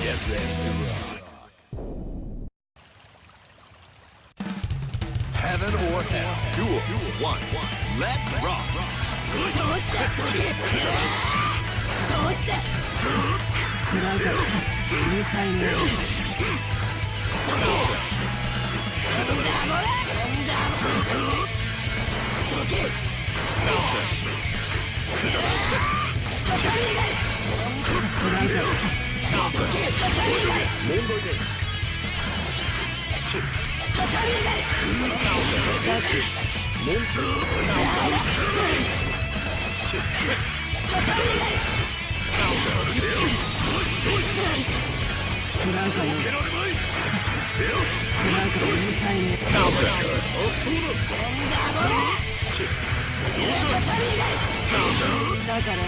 Get ready to rock. Heaven or hell. Duel. 1. Let's rock. どうしたどけどうした食らうからうるさいねどけ畳返し食らうからどけ畳返し畳返し畳返し食らうかよ食らうからうるさいね畳返しだから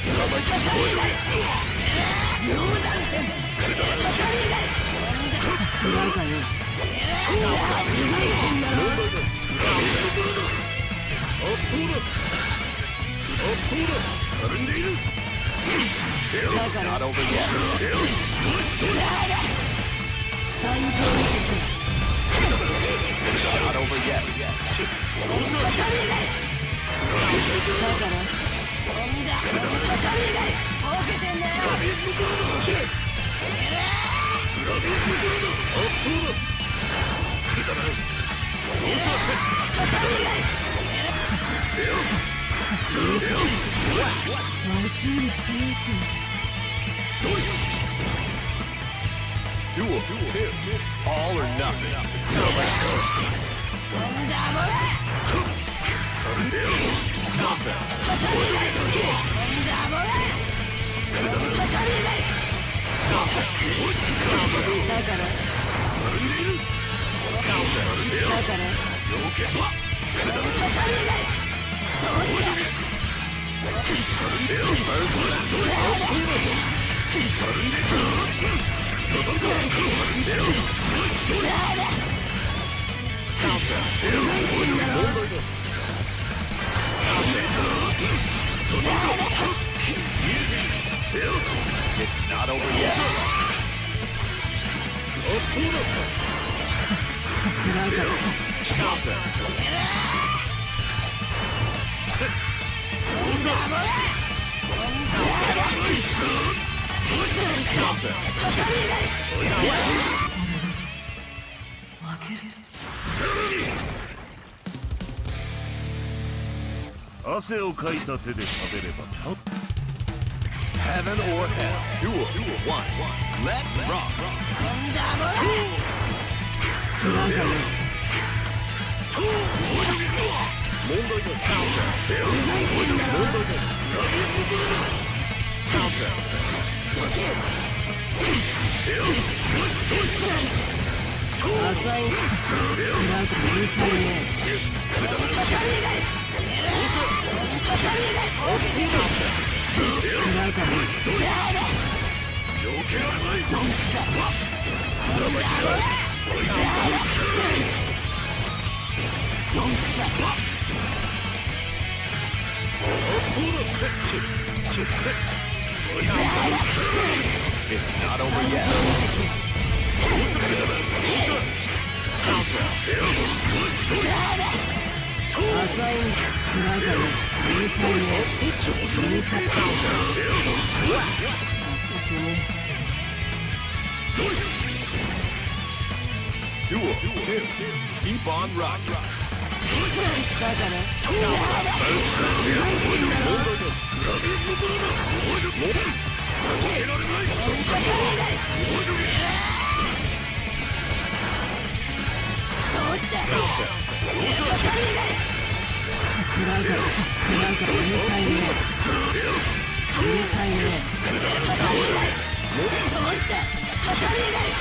畳返し鷹山戦畳返し食らうかよ It's not over yet. 三蔵 It's not over yet. 畳返しだから畳返しボケてんなよ畳返しあいつより強いって Duel. 2. All or nothing. Counter. 畳返しだからだから畳返しどうした It's not over yet. 食らうから Counter. Counter. 畳返し負ける汗をかいた手で食べれば Heaven or hell. Duel. 1. Let's rock. 食らうかよ Counter. 浅い食らうからうるさいね畳返し畳返し食らうから It's not over yet. Counter. 浅い食らうからうるさいねうるさい情けね Duel. 2. Keep on rocking. だから畳返しどうした畳返し食らうから食らうからうるさいねうるさいね畳返しどうした畳返し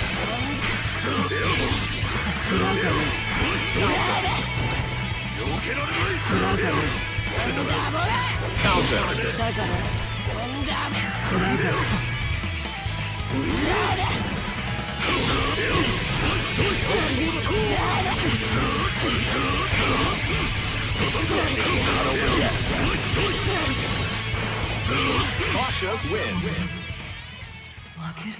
食らうから食らうから Counter. だから食らうから Not over yet. Cautious win. 負ける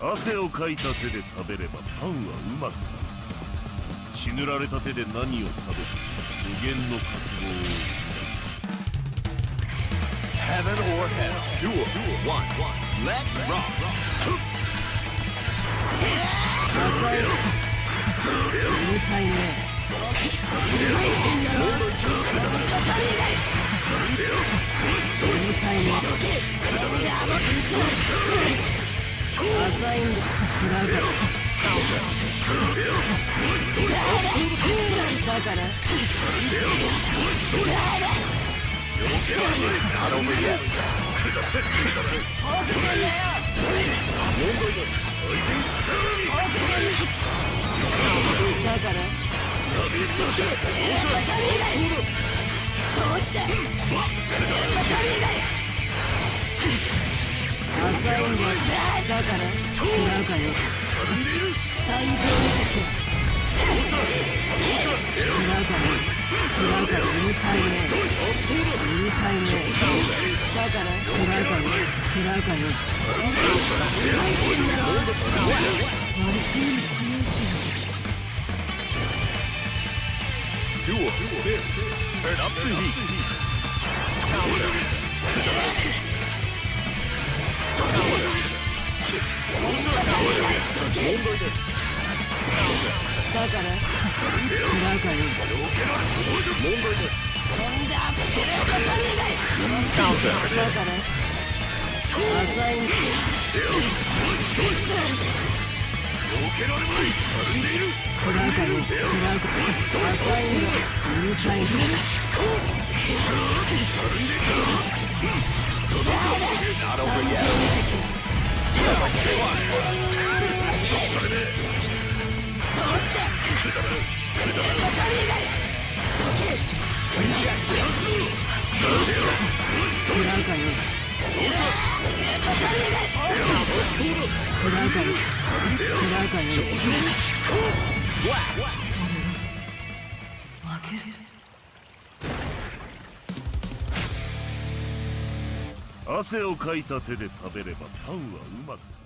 汗をかいた手で食べればパンはうまくなる血塗られた手で何を食べても無限の渇望を失う Heaven or hell. Duel. One. Let's rock. 浅いうるさいねうるさいね浅いんだ食らうかだから Not over yet. だからどうして浅いんだだから食らうかよ参上食らうかよ食らうかようるさいねうるさいねだから食らうかよ食らうかよあいつより強いけ Duel. Two. Turn up the heat. だから食らうかよ Counter. だから浅いん食らうかよ食らうか浅いんだうるさい Not over yet. 食らうかよ食らうかよ食らうかよ Slap. 負ける汗をかいた手で食べればパンはうまくなる。